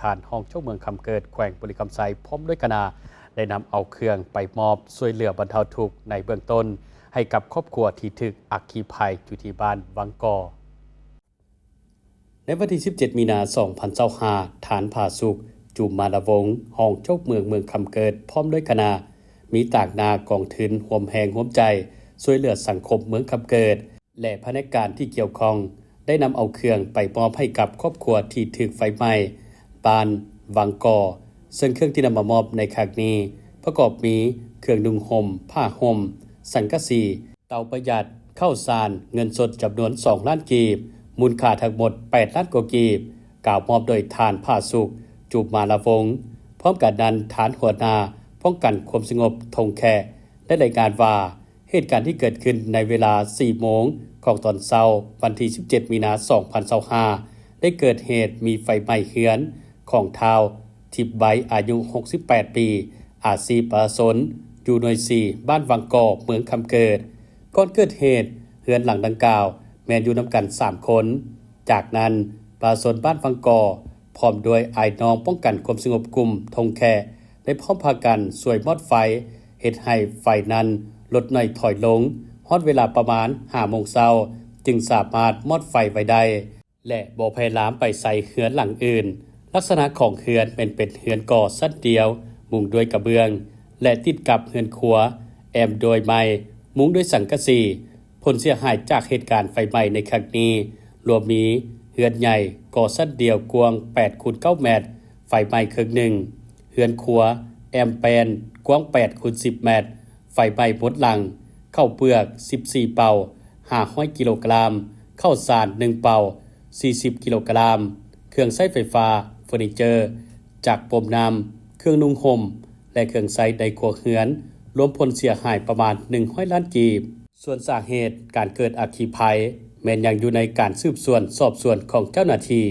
ທ່ານຮອງເຈົ້າເມືອງຄຳເກີດ ແຂວງບໍລິຄຳໄຊ ພ້ອມດ້ວຍຄະນະ ໄດ້ນຳເອົາເຄື່ອງໄປມອບຊ່ວຍເຫຼືອບັນເທົາທຸກໃນເບື້ອງຕົ້ນ ໃຫ້ກັບຄອບຄົວທີ່ຖືກອັກຄີໄພຢູ່ທີ່ບ້ານວັງກໍ. ໃນວັນທີສິບເຈັດ ມີນາ ສອງພັນຊາວຫ້າ ທ່ານ ຜາສຸກ ຈຸມມາລະວົງ ຮອງເຈົ້າເມືອງເມືອງຄຳເກີດ ພ້ອມດ້ວຍຄະນະ ມີຕາງໜ້າກອງທຶນຮ່ວມແຮງຮ່ວມໃຈ ຊ່ວຍເຫຼືອສັງຄົມເມືອງຄຳເກີດ ແລະ ພະແນກການທີ່ກ່ຽວຂ້ອງ ໄດ້ນຳເອົາເຄື່ອງໄປມອບໃຫ້ກັບຄອບຄົວທີ່ຖືກໄຟໄໝ້ ບ້ານວັງກໍ ເຊິ່ງເຄື່ອງທີ່ນຳມາມອບໃນຄັ້ງນີ້ ປະກອບມີເຄື່ອງນຸ່ງຫົ່ມ, ຜ້າຫົ່ມ, ສັງກະສີ, ເຕົາປະຢັດ, ເຂົ້າສານ, ເງິນສົດຈຳນວນສອງລ້ານກີບ, ມູນຄ່າທັງໝົດແປດລ້ານກວ່າກີບ, ກ່າວມອບໂດຍທ່ານ ຜາສຸກ ຈຸມມາລະວົງ. ພ້ອມກັນນັ້ນ, ທ່ານຫົວໜ້າປ້ອງກັນຄວາມສະຫງົບທົ່ງແຂ ໄດ້ລາຍງານວ່າ ເຫດການທີ່ເກີດຂຶ້ນໃນເວລາສີ່ໂມງຂອງຕອນເຊົ້າ ວັນທີສິບເຈັດ ມີນາ ສອງພັນຊາວຫ້າ ໄດ້ເກີດເຫດມີໄຟໄໝ້ເຮືອນຂອງທ້າວ ທິບໄວ ອາຍຸຫົກສິບແປດປີ, ອາຊີບປະຊາຊົນ, ຢູ່ໜ່ວຍສີ່ ບ້ານວັງກໍ ເມືອງຄຳເກີດ. ກ່ອນເກີດເຫດ, ເຮືອນຫຼັງດັ່ງກ່າວແມ່ນຢູ່ນຳກັນສາມຄົນ. ຈາກນັ້ນ, ປະຊາຊົນບ້ານວັງກໍ ພ້ອມດ້ວຍອ້າຍນ້ອງປ້ອງກັນຄວາມສະຫງົບກຸ່ມທົ່ງແຂ ໄດ້ພ້ອມພາກັນຊ່ວຍມອດໄຟ, ເຮັດໃຫ້ໄຟນັ້ນລົດໜ້ອຍຖອຍລົງ. ຮອດເວລາປະມານຫ້າໂມງເຊົ້າ ຈຶ່ງສາມາດມອດໄຟໄວ້ໄດ້ ແລະ ບໍ່ແຜ່ລາມໄປໃສ່ເຮືອນຫຼັງອື່ນ. ລັກສະນະຂອງເຮືອນແມ່ນເປັນເຮືອນກໍ່ຊັ້ນດຽວ, ມຸງດ້ວຍກະເບື້ອງ ແລະ ຕິດກັບເຮືອນຄົວ, ແອ້ມດ້ວຍໄມ້, ມຸງດ້ວຍສັງກະສີ. ຜົນເສຍຫາຍຈາກເຫດການໄຟໄໝ້ໃນຄັ້ງນີ້ ລວມມີເຮືອນໃຫຍ່ກໍ່ຊັ້ນດຽວກວ້າງແປດຄູນເກົ້າແມັດ ໄຟໄໝ້ເຄິ່ງໜຶ່ງ, ເຮືອນຄົວແອ້ມແປ້ນກວ້າງແປດຄູນສິບແມັດ ໄຟໄໝ້ໝົດຫຼັງ, ເຂົ້າເປືອກສິບສີ່ເປົາ ຫ້າຮ້ອຍກິໂລກຣາມ, ເຂົ້າສານໜຶ່ງເປົາ ສີ່ສິບກິໂລກຣາມ, ເຄື່ອງໃຊ້ໄຟຟ້າ, ເຟີນິເຈີ, ຈັກປໍມນ້ຳ, ເຄື່ອງນຸ່ງຫົ່ມ ແລະ ເຄື່ອງໃຊ້ໃນຄົວເຮືອນ ລວມຜົນເສຍຫາຍປະມານໜຶ່ງຮ້ອຍລ້ານກີບ. ສ່ວນສາເຫດການເກີດອັກຄີໄພ ແມ່ນຍັງຢູ່ໃນການສືບສວນສອບສວນຂອງເຈົ້າໜ້າທີ່.